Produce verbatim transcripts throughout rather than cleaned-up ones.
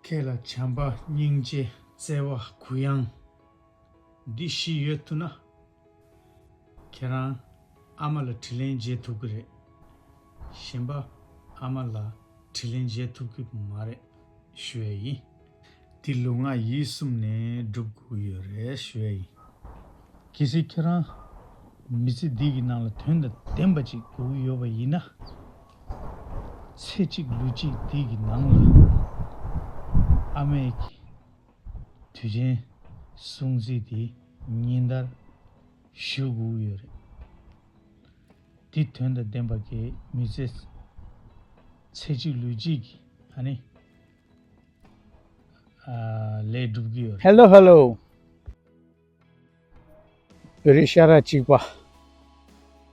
ཁྱེད་ལ་བྱམས་པ་སྙིང་རྗེ་བརྩེ་བ་གུ་ཡངས་འདི་བཞི་ཡོད་ཐུབ་ན། ཁྱེད་རང་ཨ་མ་ལ་དྲིན་ལན་འཇལ་ཐུབ་ཀྱི་རེད། གཞན་པ་ཨ་མ་ལ་དྲིན་ལན་འཇལ་ཐུབ་ཀྱི་མ་རེད་ཞུ་ཡས་ཡིན། འདི་ལུས་ངག་ཡིད་གསུམ་ནས་སྒྲུབ་དགོས་ཀྱི་ཡོད་རེད་ཞུ་ཡས་ཡིན། གལ་སྲིད་ཁྱེད་རང་མི་ཚེ་འདི་གི་ནང་ལ་དོན་དང་ལྡན་པ་ཅིག་དགོས་ཀྱི་ཡོད་པ་ཡིན་ན། ཚེ་གཅིག་ལུས་གཅིག་འདི་གི་ནང་ལ་ཨ་མས་ཀྱི་དུས་ཆེན་སྲུང་བརྩི་དེ་ཉིན་ལྟར་ཞུ་དགོས་ཀྱི་ཡོད་རེད། འདི་དོན་དང་ལྡན་པ་གི་མི་ཚེ་ཚེ་གཅིག་ལུས་གཅིག་གི་ཨ་ནི་ཨ་ལས་སྒྲུབ་ཀྱི་ཡོད་རེད། Hello, hello. བོད་རིགས་ཤ་ཁྲག་གཅིག་པ་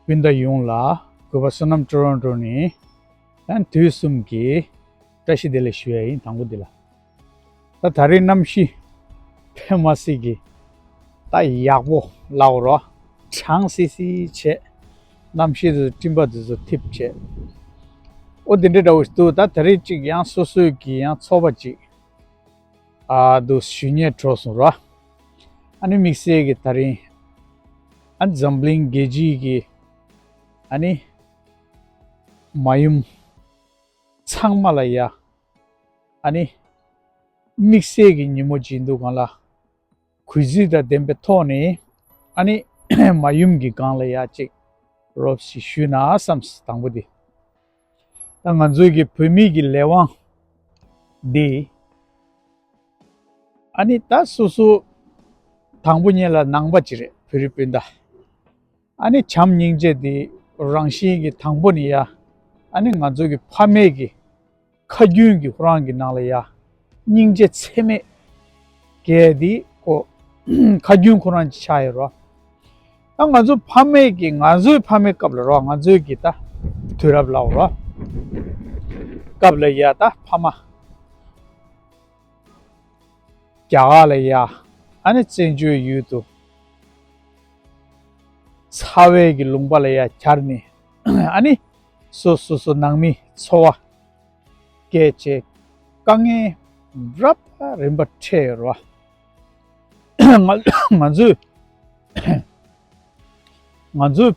སྤུན་ཟླ་ཡོངས་ལ་གུས་པ་བསོད་ནམས་ཊོ་རོན་ཊོ་ནས་ཡང་དུས་གསུམ་གྱི་བཀྲ་ཤིས་བདེ་ལེགས་ཞུ་ཡ་ཡིན། དང་པོ་འདི་ལ། ད་ད་རེས་གནམ་གཤིས་ཕལ་མ་སྲིད་ཀྱི་ད་ཡག་པོ་ལབ་རོགས། གྲང་སི་སི་བྱས། གནམ་གཤིས་དེ་ཚོ་སྤྲིན་པ་དེ་ཚོ་འཐིབས་བྱས། ཨོ་དེ་འདྲ་འདྲ་བོ་ཞིག་འདུག་ད་ད་རེས་གཅིག་ཡང་སོ་སོའི་གི་ཡང་ཚོགས་པ་གཅིག་ཨ་འདུག་ཞུ་སྙན་འགྲོ་སོང་ར། ཨ་ནི་དམིགས་བསལ་གྱི་ད་རིང་ཨ་འཛམ་གླིང་རྒྱལ་སྤྱིའི་གི་ཨ་ནི་མ་ཡུམ་ཚང་མ་ལ་ཡ་ཨ་ནི་དམིགས་བསལ་གྱི་ཉིན་མོ་ཅིག་འདུག་གང་ལ། གུས་བརྩི་དང་ལྡན་པའི་ཐོག་ནས་ཨ་ནི་མ་ཡུམ་གྱི་སྒང་ལ་ཡ་གཅིག་རོབ་ཞིག་ཞུས་ན་བསམས། དང་པོ་དེ། ད་ང་ཚོའི་གི་བོད་མིའི་གི་ལས་དབང་འདི་ཨ་ནི་ད་སོ་སོ་དང་པོ་ཉིད་ལ་ནང་པ་ཅིག་རེད་བོད་རིགས་སྤུན་ཟླ། ཨ་ནི་བྱམས་སྙིང་རྗེ་འདི་རང་བཞིན་གི་དང་པོ་ནས་ཡ་ཨ་ནི་ང་ཚོའི་གི་ཕ་མེས་གི་ཁ་རྒྱུན་གྱི་ཁོ་རང་གི་ནང་ལ་ཡ་སྙིང་རྗེ་ཚད་མེད་གས་དེ་ཁོ་ཁ་རྒྱུན་ཁོ་རང་ཆགས་ཡོད་རོ། ད་ང་ཚོ་ཕ་མེས་ཀྱི་ང་ཚོའི་ཕ་མེས་སྐབས་ལ་རོ། ང་ཚོའི་གི་ད་དུས་རབས་ལ་རོ། སྐབས་ལ་ཡ་ད་ཕ་མ་རྒྱ་གར་ལ་ཡ་ཨ་ནི་བཙན་བྱོལ་ཡུལ་དུ་ཚ་བའི་གི་ལུང་པ་ལ་ཡ་གྱར་ནས་ཨ་ནི་སོ་སོ་སོ་ནང་མི་འཚོ་བ་སྐྱེལ་བྱེད་དཀའ་ངལ་རབ་རིམ་པ་འཕྲད་ཡོད་རེད་བ། ང་ང་ཚོས་ང་ཚོའི་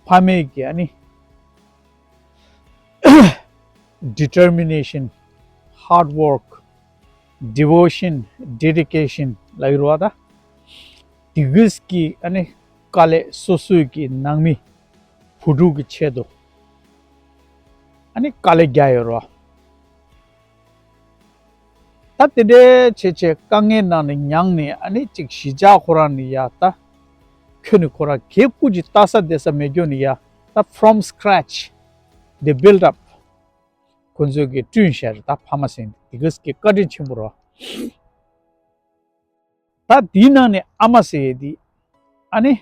ཕ་མེས་ཀྱི་ཨ་ནི་determination, hard work, devotion, dedication ལ་ཡོད་རེད་བ། ད་དེ་གིས་ཀྱི་ཨ་ནི་དཀའ་ལས་སོ་སོའི་གི་ནང་མི་བུ་ཕྲུག་གི་ཆེད་དུ་ཨ་ནི་དཀའ་ལས་རྒྱག་ཡོད་རེད་བ། ད་དེ་འདྲའི་བྱས་བྱས་དཀའ་ངལ་ནང་ནས་མྱངས་ནས་ཨ་ནི་ཅིག་གཞིས་ཆགས་ཁོ་རང་ནས་ཡ་ད་ཁྱོན་ནས་ཁོ་རང་གད་སྐུ་ཅིག་ལྟ་ས་བསྡད་ས་མེད་རྒྱུ་ནས་ཡ་ད་from scratch they build up ཁོ་ཚོས་ཀྱི་བསྐྲུན་བཞག་རེད། ད་ཕ་མ་ཟེར་དེ་གིས་ཀྱི་བཀའ་དྲིན་ཆེན་པོ་རེད་བ། ད་དེའི་ནང་ནས་ཨ་མ་ཟེར་ཡས་དེ་ཨ་ནི་the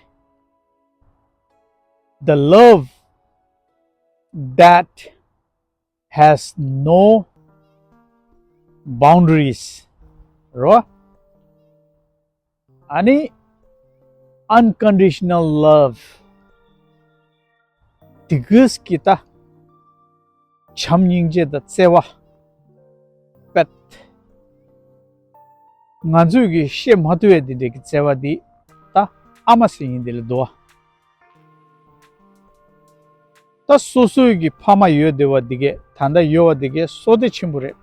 love that has no boundaries རོ། ཨ་ནི་unconditional love དེ་གིས་ཀྱི་ད་བྱམས་སྙིང་རྗེ་དང་བརྩེ་བ་པད། ང་ཚོས་ཀྱི་བཤད་མ་ཐུབ་པའི་དེ་འདྲའི་གི་བརྩེ་བ་འདི་ད་ཨ་མ་ཟེར་ཡིན་དེ་ལ་འདུག་བ། ད་སོ་སོའི་གི་ཕ་མ་ཡོད་བསྡད་པ་འདི་གས་ད་ལྟ་ཡོད་པ་འདི་གས་བསོད་བདེ་ཆེན་པོ་རེད།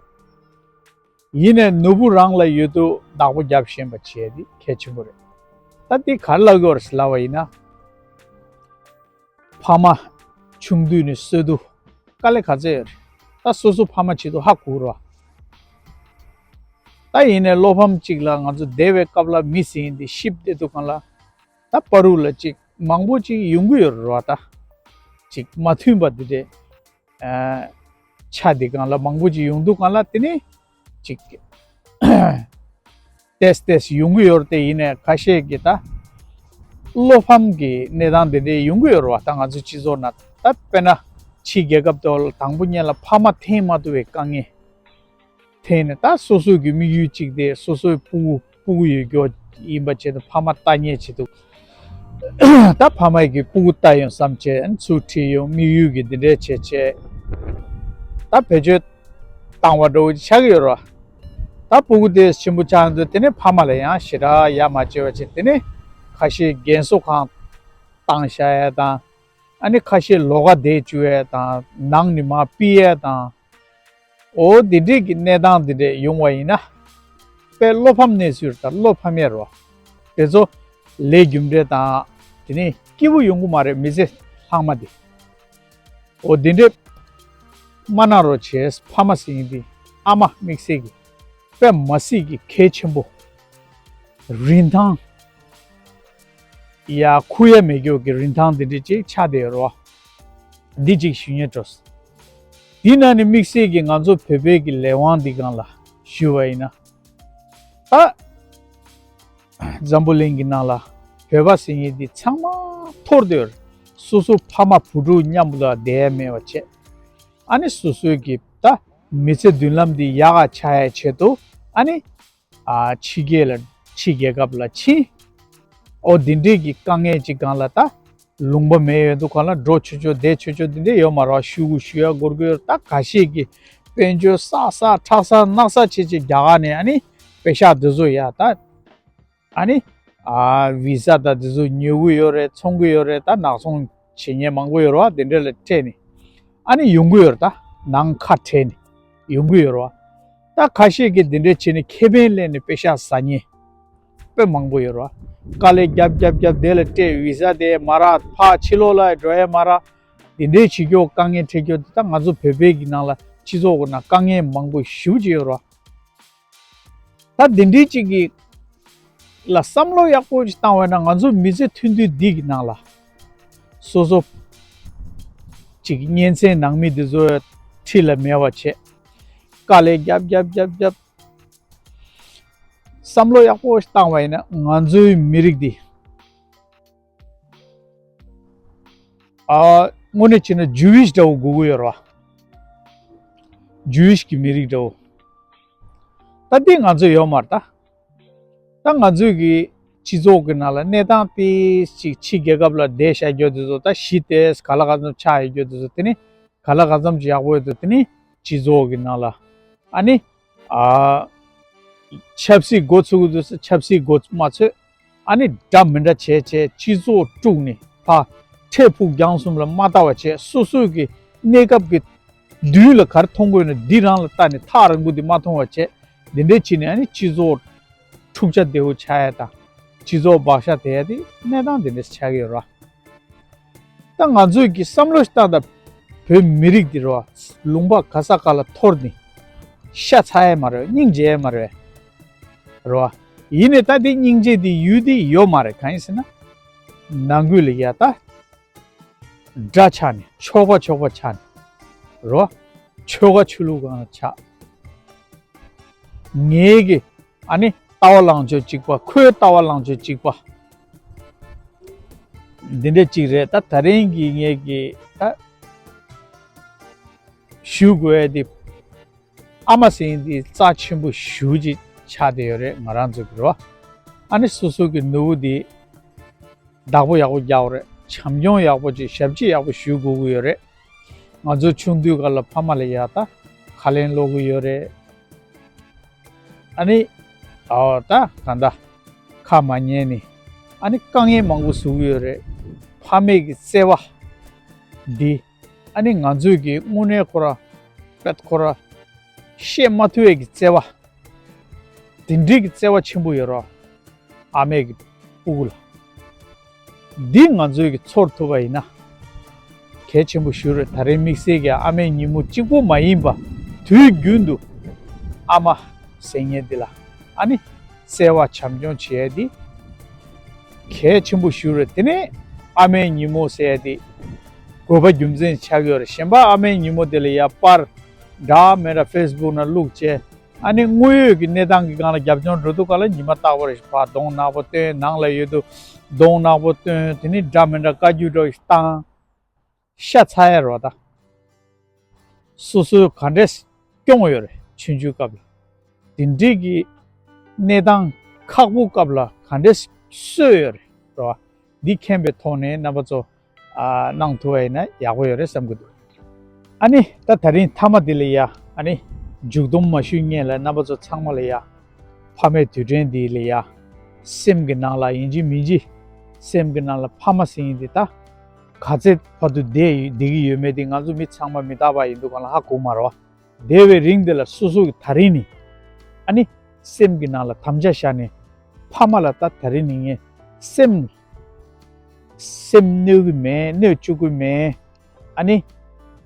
ཡིན་ནའི་ནོར་བུ་རང་ལ་ཡོད་དུས་བདག་པོ་རྒྱབ་ཤེས་པ་བྱས་ཏེ་གལ་ཆེན་པོ་རེད། ད་འདི་ག་རེ་ལབ་དགོས་རེད་ལབ་པ་ཡིན་ན། ཕ་མ་ཆུང་དུས་ནས་གསོས་དུས་དཀའ་ལས་ག་ཚད་ཡོད་རེད། ད་སོ་སོ་ཕ་མ་བྱེད་དུས་ཧ་གོ་རོ། ད་ཡིན་ནའི་བློ་ཕམ་གཅིག་ལ་ང་ཚོ་འདས་པའི་སྐབས་ལ་མི་ཟིན་ཏེ་ཤི་བསྡད་དུས་གང་ལ། ད་བར་དུ་ལ་ཅིག་མང་པོ་ཅིག་ཡོང་གི་ཡོད་རེད་བ། ད་ཅིག་མ་མཐུན་པ་འདི་འདྲས་ཨ་ཆ་འདི་གང་ལ་མང་པོ་ཅིག་ཡོང་དུས་གང་ལ་དེ་ནི་ཅིག་ཏེས་ཏེས་ཡོང་གི་ཡོད་རེད་དེ། ཡིན་ནའི་ཁ་ཤས་ཀྱིས་ད་བློ་ཕམ་གྱི་གནས་སྟངས་འདི་འདྲས་ཡོང་གི་ཡོད་རེད་བ། ད་ང་ཚོའི་སྤྱི་ཚོགས་ནང་ད་དཔེར་ན་ཕྱིའི་རྒྱལ་ཁབ་དེ་བ་ལ་དང་པོ་ཉིད་ལ་ཕ་མ་འཐེན་མ་ཐུབ་པའི་དཀའ་ངལ། དེ་ནས་ད་སོ་སོའི་གི་དམིགས་ཡུལ་གཅིག་དེ་སོ་སོའི་ཕྲུ་གུ་ཕྲུ་གུ་ཡོད་རྒྱུ་ཡིན་པ་བྱས་ཏེ་ཕ་མ་ལྟ་ཉེས་བྱེད་དུས། ད་ཕ་མ་གི་ཕྲུ་གུ་ལྟ་ཡོང་བསམ་བྱས་ཚུར་ཁྲིད་ཡོང་དམིགས་ཡུལ་གི་འདི་འདྲས་བྱས་བྱས། ད་བེད་སྤྱོད་བཏང་བ་འདྲ་བོ་ཆགས་ཀྱི་ཡོད་རེད་ ད་སྤུ་གུ་དེ་ཆེན་པོ་ཆགས་དུས་དེ་ནས་ཕ་མ་ལ་ཡང་ཞེ་དྲག་ཡ་མ་བྱེད་པ་བྱས། དེ་ནས་ཁ་ཤས་རྒན་གསོ་ཁང་བཏང་བཞག་ཡ་དང་། ཨ་ནི་ཁ་ཤས་ལོགས་ཀ་བསྡད་བཅུག་ཡ་དང་། ནང་ནས་མར་ཕུད་ཡ་དང་། འོ་འདི་འདྲས་ཀྱི་གནས་སྟངས་འདི་འདྲས་ཡོང་བ་ཡིན་ན། དཔེ་བློ་ཕམ་གནས་ཚུལ་དང་བློ་ཕམ་ཡ་རེད་བ། དེ་ཚོ་ལས་རྒྱུ་འབྲས་དང་། དེ་ནས་སྐྱིད་པོ་ཡོང་གི་མ་རེད། མི་ཚེ་ལྷག་མ་འདི། འོ་འདི་འདྲས་མ་གནང་རོགས་བྱས། ཕ་མ་ཟེར་མཁན་འདི། ཨ་མ་དམིགས་བསལ་གྱི་དཔེ་མ་སྲིད་ཀྱི་གལ་ཆེན་པོ། རིན་ཐང་ཡ་ཁུར་ཡ་མེད་རྒྱུ་གི་རིན་ཐང་འདི་འདྲས་ཅིག་ཆགས་བསྡད་ཡོད་རེད་བ། འདི་ཅིག་ཞུ་སྙིང་འདོད། འདི་ནང་ནས་དམིགས་བསལ་གྱི་ང་ཚོ་བོད་པའི་གི་ལས་དབང་འདི་སྒང་ལ་ཞུ་བ་ཡིན་ན། ད་འཛམ་བུ་གླིང་གི་ནང་ལ་བོད་པ་ཟེར་མཁན་འདི་ཚང་མ་འཐོར་བསྡད་ཡོད་རེད། སོ་སོ་ཕ་མ་བུ་ཕྲུག་མཉམ་དུ་བསྡད་ཡ་མེད་པ་བྱས། ཨ་ནི་སོ་སོའི་གི་ད་མི་ཚེ་མདུན་ལམ་འདི་ཡག་ག་ཆགས་ཡ་ཆེད་དུ། ཨ་ནི་ཨ་ཕྱི་རྒྱལ་ལ། ཕྱི་རྒྱལ་ཁབ་ལ་ཕྱིན། འོ་འདི་འདྲས་ཀྱི་དཀའ་ངལ་ཅིག་སྒང་ལ། ད་ལུང་པ་མེད་ཡོད་དུས་སྒང་ལ་འགྲོ་ཆོག་ཆོག་བསྡད་ཆོག་ཆོག་འདི་འདྲས་ཡོད་མ་རེད་བ། ཤོག་གུ་ཞུ་ཡ་འགོར་གྱི་ཡོད་རེད། ད་ཁ་ཤས་ཀྱིས་དཔལ་འབྱོར་བསགས་བསགས་ཁྲག་བསགས་རྣག་བསགས་བྱས་བྱས་རྒྱ་གར་ནས་ཨ་ནི་པེ་ཤག་འདི་ཚོ་ཡ། ད་ཨ་ནི་ཨ་བི་ཟ་དང་འདི་ཚོ་ཉོ་གི་ཡོད་རེད། འཚོང་གི་ཡོད་རེད། ད་ནག་ཚོང་བྱེད་མཁན་མང་པོ་ཡོད་རེད་བ། དེ་འདྲས་ལ་སྤྲད་ནས་ཨ་ནི་ཡོང་གི་ཡོད་རེད། ད་ནང་ཁ་བྲལ་ནས་ཡོང་གི་ཡོད་རེད་བ། ད་ཁ་ཤས་ཀྱིས་འདི་འདྲས་བྱས་ནས་ཁེ་ཕན་ལེན་ནས་པེ་ཤག་ཟ་མཁན་དཔེ་མང་པོ་ཡོད་རེད་བ། དཀའ་ལས་རྒྱབ་རྒྱབ་རྒྱབ་དེ་ལ་སྤྲད། བི་ཟ་དེ་མ་རག། ཕར་ཕྱི་ལོགས་ལ་འགྲོ་ཡ་མ་རག། འདི་འདྲས་བྱེད་རྒྱུ་དཀའ་ངལ་འཕྲད་རྒྱུ་དེ། ད་ང་ཚོ་བོད་པའི་གི་ནང་ལ་སྤྱི་ཚོགས་ཀྱི་ནང་དཀའ་ངལ་མང་པོ་ཞེ་པོ་ཅིག་ཡོད་རེད་བ། ད་འདི་འདྲའི་ཅིག་གི་ལ་བསམ་བློ་ཡག་པོ་ཅིག་བཏང་བས་ན། ང་ཚོ་མི་ཚེ་ཐུང་ཐུང་འདི་གི་ནང་ལ་སོ་སོ་ཅིག་གཉེན་ཚན་ནང་མི་འདི་ཚོ་འཁྲིས་ལ་མེད་པ་བྱས། དཀའ་ལས་རྒྱབ་རྒྱབ་རྒྱབ་རྒྱབ། བསམ་བློ་ཡག་པོ་ཞིག་བཏང་བ་ཡིན་ན། ང་ཚོའི་མི་རིགས་འདི་ཨ་དངོས་གནས་བྱས་ན་ཇུ་ཝིཤ་འདྲ་བོ་དགོས་ཀྱི་ཡོད་རེད་བ། ཇུ་ཝིཤ་གི་མི་རིགས་འདྲ་བོ། ད་འདི་ང་ཚོ་ཡོད་མ་རེད་ད། ད་ང་ཚོའི་གི་སྤྱི་ཚོགས་ཀྱི་ནང་ལ་གནས་སྟངས་དཔེ་ཅིག་ཕྱི་རྒྱལ་ཁབ་ལ་བསྡད་བཞག་རྒྱུ་དེ་ཚོ། ད་གཞི་དེ་ག་ལ་ག་ཙམ་ཆགས་ཡོད་རྒྱུ་དེ་ཚོ། དེ་ནི་ག་ལ་ག་ཙམ་ཅིག་ཡག་པོ་ཡོད་དོ། དེ་ནི་སྤྱི་ཚོགས་ཀྱི་ནང་ལ་ཨ་ནི་ཨ་ཆབ་སྲིད་འགོ་ཚུགས་ཀྱི་འདུག་ཟེར། ཆབ་སྲིད་འགོ་མ་ཚུགས། ཨ་ནི་འདྲ་མི་འདྲ་བྱས་བྱས་སྤྱི་ཚོགས་དཀྲུགས་ནས། ཕར་འཕྲལ་ཕུགས་རྒྱང་གསུམ་ལ་མ་ལྟ་བ་བྱས། སོ་སོའི་གི་གནས་སྐབས་ཀྱི་མདུན་ལ་ག་རེ་མཐོང་གི་ཡོད་ན་འདི་རང་ལ་ལྟ་ནས་ཐག་རིང་པོ་འདི་མ་མཐོང་བ་བྱས། འདི་འདྲས་བྱས་ནས་ཨ་ནི་སྤྱི་ཚོགས་འཁྲུག་ཆ་དེ་བོ་ཆགས་ཡ་དང་། སྤྱི་ཚོགས་བག་ཆགས་དེ་ཡ་དེ་གནས་སྟངས་དེ་འདྲས་ཆགས་ཀྱི་ཡོད་རེད། ད་ང་ཚོས་ཀྱི་བསམ་བློ་ཞིག་བཏང་དང་། བོད་མི་རིགས་འདི་རེད་བ། ལུང་པ་ག་ས་ག་ལ་འཐོར་ནས་ཤ་ཚ་ཡ་མ་རེད། སྙིང་རྗེ་ཡ་མ་རེད། རེད་བ། ཡིན་ནའི་ད་དེ་སྙིང་རྗེ་དེ་ཡུལ་དེ་ཡོད་མ་རེད། གང་ཡིན་ཟེར་ན། ནང་ཁུལ་ལ་ཡ་ད་དགྲ་ཆགས་ནས། ཕྱོགས་པ་ཕྱོགས་པ་ཆགས་ནས། རེད་བ། ཆོལ་ཁ་ཆོས་ལུགས་སྒང་ལ་ཆགས། ངའི་གི་ཨ་ནི་ལྟ་བ་ལངས་ཕྱོགས་གཅིག་པ། ཁོའི་ལྟ་བ་ལངས་ཕྱོགས་གཅིག་པ། འདི་འདྲ་གཅིག་རེད། ད་ད་རིང་གི་ངས་ཀྱི་ད་ཞུ་དགོས་ཡ་དེ། ཨ་མ་ཟེར་མཁན་དེ་རྩ་ཆེན་པོ་ཞེ་པོ་ཅིག་ཆགས་བསྡད་ཡོད་རེད། ང་རང་ཚོ་གི་རེད་བ། ཨ་ནི་སོ་སོ་གི་ནུ་བོ་དེ་བདག་པོ་ཡག་པོ་རྒྱག་དགོས་རེད། བྱམས་སྐྱོང་ཡག་པོ་ཅིག། ཞབས་ཕྱི་ཡག་པོ་ཞུ་དགོས་ཀྱི་ཡོད་རེད། ང་ཚོ་ཆུང་དུས་སྐབས་ལ་ཕ་མ་ལ་ཡ་ད་ཁ་ལན་སློག་གི་ཡོད་རེད། ཨ་ནི་ཨོ་ད་གང་ལྟར་ཁ་མ་ཉན་ནས། ཨ་ནི་དཀའ་ངལ་མང་པོ་བཟོ་གི་ཡོད་རེད། ཕ་མེས་ཀྱི་བརྩེ་བ་འདི། ཨ་ནི་ང་ཚོས་ཀྱི་དངོས་གནས་ཁོ་ར་པད་ཁོ་ར་བཤད་མ་ཐུབ་པའི་གི་བརྩེ་བ་འདི་འདྲའི་གི་བརྩེ་བ་ཆེན་པོ་ཡོད་རེད། ཨ་མའི་གི་སྤུ་གུ་ལ། འདི་ང་ཚོས་ཀྱི་ཚོར་ཐུབ་པ་ཡིན་ན་གལ་ཆེན་པོ་ཞིག་རེད། ད་རེས་དམིགས་བསལ་གྱི་ཨ་མའི་ཉིན་མོ་གཅིག་པོ་མ་ཡིན་པ། དུས་རྒྱུན་དུ་ཨ་མ་ཟེར་མཁན་འདི་ལ་ཨ་ནི་བརྩེ་བ་བྱམས་སྐྱོང་བྱེད་ཡ་འདི་གལ་ཆེན་པོ་ཞིག་རེད། དེ་ནས་ཨ་མའི་ཉིན་མོ་ཟེར་ཡ་འདི་དགོས་པ་རྒྱུ་མཚན་ཆགས་ཀྱི་ཡོད་རེད། གཞན་པ་ཨ་མའི་ཉིན་མོ་དེ་ལ་ཡ་པར་འདྲ་མི་འདྲ་ཕེ་སི་བུག་ནང་བླུགས་བྱས། ཨ་ནི་དངོས་ཡོད་ཀྱི་གནས་སྟངས་ཀྱི་སྒང་ལ་རྒྱབ་ལྗོངས་འགྲོ་དུས་སྒང་ལ་ཉི་མ་རྟག་པར་ཕར་གདོང་ནག་པོ་སྟོན། ནང་ལ་ཡོད་དུས་གདོང་ནག་པོ་སྟོན། དེ་ནི་འདྲ་མི་འདྲ་བཀའ་བཀྱོན་འདྲ་བོ་ཞིག་བཏང་། ཤ་ཚ་ཡ་རོ་ད། སོ་སོས་ག་འདྲས་སྐྱོང་ཡོད་རེད། ཆུང་ཆུང་སྐབས་ལ། དེ་འདྲས་ཀྱི་གནས་སྟངས་ཁག་པོ་སྐབས་ལ་ག་འདྲས་གསོས་ཡོད་རེད་རོ། འདི་མཁྱེན་པའི་ཐོག་ནས་རྣམ་པ་ཚོ་ཨ་གནང་ཐུབ་པ་ཡིན་ན་ཡག་པོ་ཡོད་རེད་བསམ་གྱི་འདུག་ཨ་ནི་ད་ད་རིང་མཐའ་མ་འདི་ལ་ཡ། ཨ་ནི་ མཇུག་སྡོམ་མ་ཞུས་སྔོན་ལ་རྣམ་པ་ཚོ་ཚང་མ་ལ་ཡ། ཕ་མའི་དུས་དྲན་འདི་ལ་ཡ། སེམས་ཀྱི་ནང་ལ་ཡིན་གཅིག་མིན་གཅིག་སེམས་ཀྱི་ནང་ལ་ཕ་མ་ཟེར་མཁན་འདི་ད། ག་ཚད་བར་དུ་བསྡད་ཡོད་བསྡད་ཀྱི་ཡོད་མེད་དེ་ང་ཚོ་མི་ཚང་མ་མི་རྟག་པ་ཡིན་དུས་གང་ལ་ཧ་གོ་མ་རེད་བ། བསྡད་པའི་རིང་འདི་ལ་སོ་སོ་གི་ད་རིང་ནས། ཨ་ནི། སེམས་ཀྱི་ནང་ལ་དམ་བཅའ་བཞག་ནས། ཕ་མ་ལ་ད་ད་རིང་ནས་ངས་སེམས། སེམས་གནོད་ཀྱི་མེད། གནོད་བཅུག་གི་མེད། ཨ་ནི།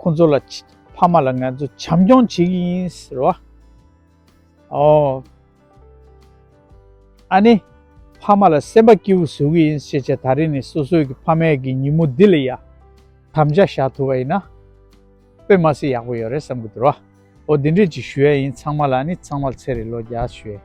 ཁོང་ཚོ་ལ་ཕ་མ་ལ་ང་ཚོ་བྱམས་སྐྱོང་བྱེད་ཀྱི་ཡིན་ཟེར་བ། ཨོ། ཨ་ནི། ཕ་མ་ལ་སེམས་པ་སྐྱིད་པོ་བཟོ་གི་ཡིན་ཞེས་བྱས་ད་རེས་ནས་སོ་སོའི་གི་ཕ་མའི་གི་ཉིན་མོ་འདི་ལ་ཡ། དམ་བཅའ་བཞག་ཐུབ་པ་ཡིན་ན། དཔེ་མ་སྲིད་ཡག་པོ་ཡོད་རེད་བསམ་གི་འདུག་ར། ཨོ་འདི་འདྲས་ཅིག་ཞུ་ཡ་ཡིན་ཚང་མ་ལ། ཨ་ནི་ཚང་མར་ཚེ་རིང་ལོ་བརྒྱ་ཞུ་ཡ་ཡིན།